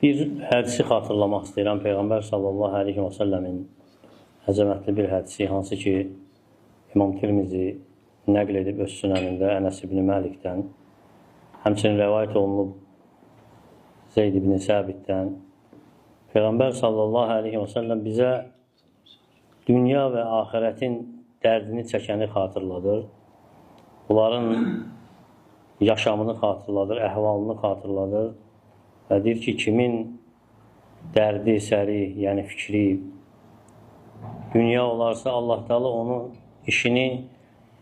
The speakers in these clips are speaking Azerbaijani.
Bir hədisi xatırlamaq istəyirəm. Peyğəmbər sallallahu əleyhi və səlləmin əzəmətli bir hədisi, hansı ki İmam Tirmizi nəql edib öz sünənində Ənəs ibn Məlikdən, həmçinin rəvayət olunub Zeyd ibn Səbitdən. Peyğəmbər sallallahu əleyhi və səlləm bizə dünya və axirətin dərdini çəkəni xatırladır. Onların yaşamını xatırladır, əhvalını xatırladır və deyir ki, kimin dərdi, səri, yəni fikri dünya olarsa, Allah Teala onun işini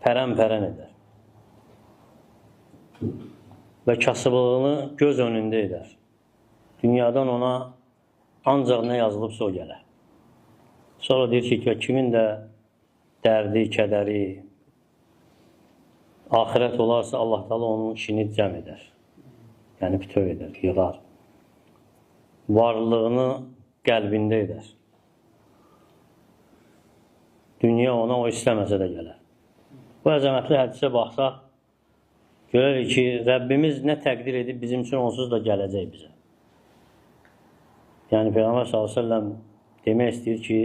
pərən-pərən edər və kasıblığını göz önündə edər. Dünyadan ona ancaq nə yazılıbsa o gələr. Sonra deyir ki, kimin də dərdi, kədəri axirət olarsa, Allah Teala onun işini cəm edər. Yəni bütöv edər, yığar. Varlığını qəlbində edər. Dünya ona o istəməsə də gələr. Bu əzəmətli hədisə baxsaq, görərik ki, Rəbbimiz nə təqdir edib bizim üçün onsuz da gələcək bizə. Yəni Peyğəmbər sallallahu əleyhi və səlləm demək istəyir ki,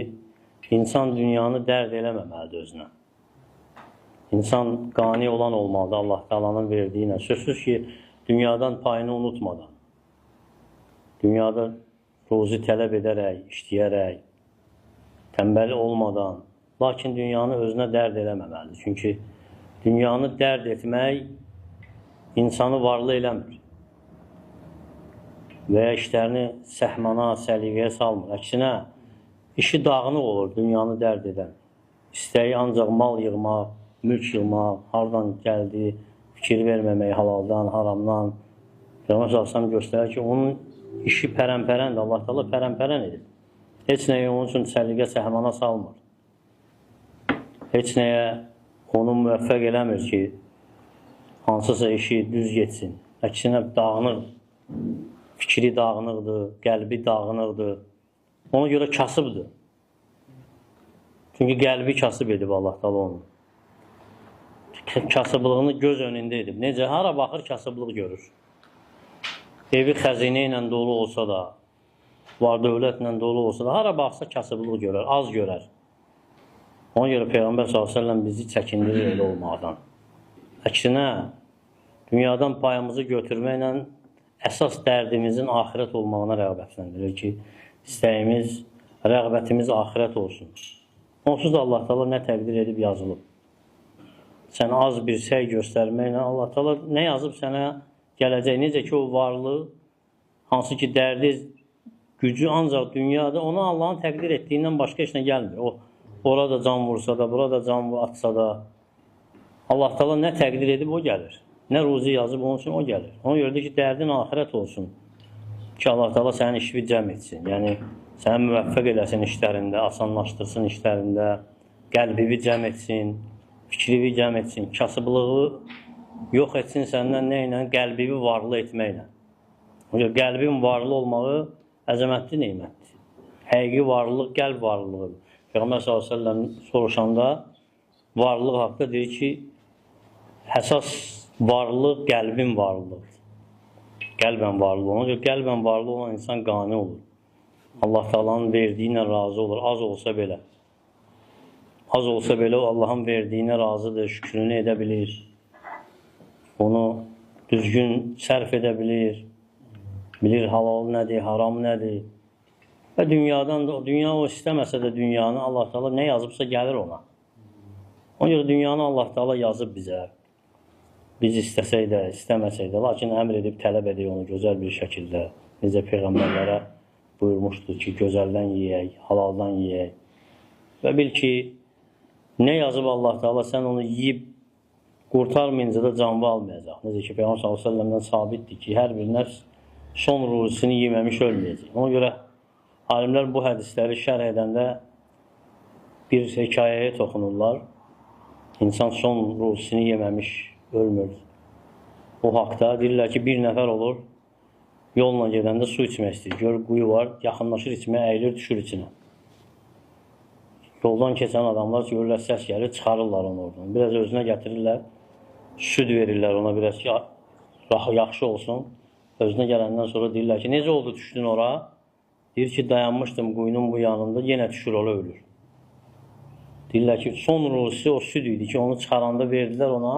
insan dünyanı dərd eləməməlidir özünə. İnsan qani olan olmalıdır Allah Teala'nın verdiyi ilə. Sözsüz ki, dünyadan payını unutmadan, dünyada ruzi tələb edərək, işləyərək, tənbəl olmadan, lakin dünyanı özünə dərd eləməməlidir. Çünki dünyanı dərd etmək insanı varlı eləmir və ya işlərini səhmana, səliqəyə salmır. Əksinə, işi dağınıq olur dünyanı dərd edən. İstəyi ancaq mal yığmaq, mülk yığmaq, hardan gəldi, fikir verməmək halaldan, haramdan. Peyğəmbər sallallahu əleyhi və səlləm göstərir ki, onun işi pərən-pərəndir. Allah Teala pərən-pərən edib. Heç nəyi onun üçün səliqə, səhmana salmır. Heç nəyə onu müvəffəq eləmir ki, hansısa işi düz getsin. Əksinə, dağınıq, fikri dağınıqdır, qəlbi dağınıqdır. Ona görə kasıbdır. Çünki qəlbi kasıb edib Allah Teala onu. Kasıblığını göz önündə edib. Necə? Hara baxır, kasıblıq görür. Evi xəzinə ilə dolu olsa da, var dövlətlə dolu olsa da, hara baxsa kasıblıq görər, az görər. Ona görə Peyğəmbər sallallahu əleyhi və səlləm bizi çəkindirir elə olmaqdan. Əksinə, dünyadan payımızı götürməklə əsas dərdimizin axirət olmağına rəğbətləndirir ki, istəyimiz, rəğbətimiz axirət olsun. Onsuz da Allah Teala nə təqdir edib yazılıb. Sən az bir səy göstərməklə Allah Teala nə yazıb sənə gələcək. Necə ki, o varlığı, hansı ki dərdi, gücü ancaq dünyada, ona Allahın təqdir etdiyindən başqa heç nə gəlmir. O, orada can vursa da, burada can atsa da, Allah Teala nə təqdir edib o gəlir. Nə ruzi yazıb onun üçün o gəlir. Ona görə ki, dərdin axirət olsun ki, Allah Teala sənin işini cəm etsin. Yəni, səni müvəffəq eləsin işlərində, asanlaşdırsın işlərində, qəlbini cəm etsin, fikrini cəm etsin, kasıblığı yox etsin səndən nə ilə? Qəlbini varlı etməklə. Ona görə qəlbin varlı olmağı əzəmətli nemətdir. Həqiqi varlılıq qəlb varlılığıdır. Peyğəmbər sallallahu əleyhi və səlləm soruşanda varlıq haqqında deyir ki, əsas varlıq qəlbin varlığıdır. Qəlbən varlı olan. Ona görə qəlbən varlı olan insan qani olur. Allah Teala'nın verdiyi ilə razı olur. Az olsa belə. Az olsa belə o Allahın verdiyinə razıdır, şükrünü edə bilir. Onu düzgün sərf edə bilir. Bilir halal nədir, haram nədir. Və dünyadan da, dünya o istəməsə də dünyanı Allah Teala nə yazıbsa gəlir ona. Ona görə dünyanı Allah Teala yazıb bizə. Biz istəsək də, istəməsək də, lakin əmr edib, tələb edir onu gözəl bir şəkildə. Necə peyğəmbərlərə buyurmuşdur ki, gözəldən yeyək, halaldan yeyək. Və bil ki, nə yazıb Allah Teala, sən onu yeyib qurtarmayınca da canlı almayacaq. Necə ki, Peyğəmbər sallallahu əleyhi və səlləmdən sabitdir ki, hər bir nəfs son ruzisini yeməmiş ölməyəcək. Ona görə alimlər bu hədisləri şərh edəndə bir hekayəyə toxunurlar. İnsan son ruzisini yeməmiş ölmür. O haqda deyirlər ki, bir nəfər olur, yolla gedəndə su içmək istəyir. Görür, quyu var, yaxınlaşır içməyə, əyilir, düşür içinə. Yoldan keçən adamlar görürlər, səs gəlir, çıxarırlar onu oradan. Biraz özünə gətirirlər, süd verirlər ona biraz ki, yaxşı olsun. Özünə gələndən sonra deyirlər ki, necə oldu düşdün ora? Deyir ki, dayanmışdım quyunun bu yanında, yenə düşür ora, ölür. Deyirlər ki, son rusi o süd idi ki, onu çıxaranda verdilər ona.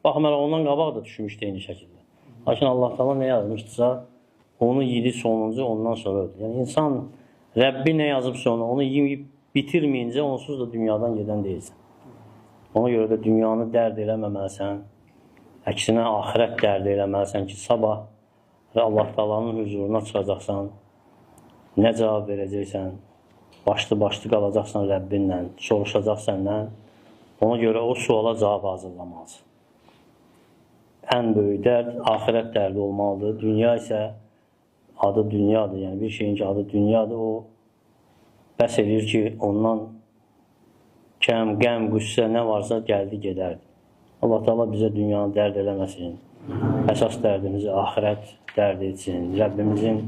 Baxmayaraq, ondan qabaq da düşmüşdü eyni şəkildə. Lakin Allah Taala nə yazmışdısa, onu yedi sonuncu, ondan sonra öldü. Yəni insan Rəbbi nə yazıbsa onu, onu yeyib bitirməyincə onsuz da dünyadan gedən deyilsən. Ona görə də dünyanı dərd eləməməlisən, əksinə axirət dərd eləməlisən ki, sabah Allah Taala'nın hüzuruna çıxacaqsan, nə cavab verəcəksən, başlı-başlı qalacaqsan Rəbbinlə, soruşacaq səndən. Ona görə o suala cavab hazırlamalısan. Ən böyük dərd axirət dərdi olmalıdır. Dünya isə adı dünyadır. Yəni bir şeyin ki adı dünyadır, o bəs eləyir ki, ondan kəm, qəm, qüssə nə varsa gəldi gedərdi. Allah Taala bizə dünyanı dərd eləməsin. Əsas dərdimizi axirət dərdi etsin. Rəbbimizin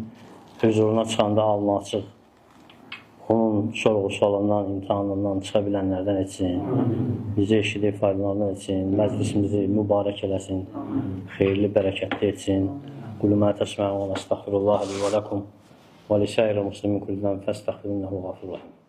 hüzuruna çıxanda alnı açıq, onun sorğu-sualından, imtahanından çıxa bilənlərdən etsin. Bizi eşidib faydalananlardan etsin. Məclisimizi mübarək eləsin. Xeyirli, bərəkətli etsin. Qulu mə təsməun, əstəğfirullah li və ləkum və lisairil muslimin kullidən fəstəğfiruhu ghafurur rahim.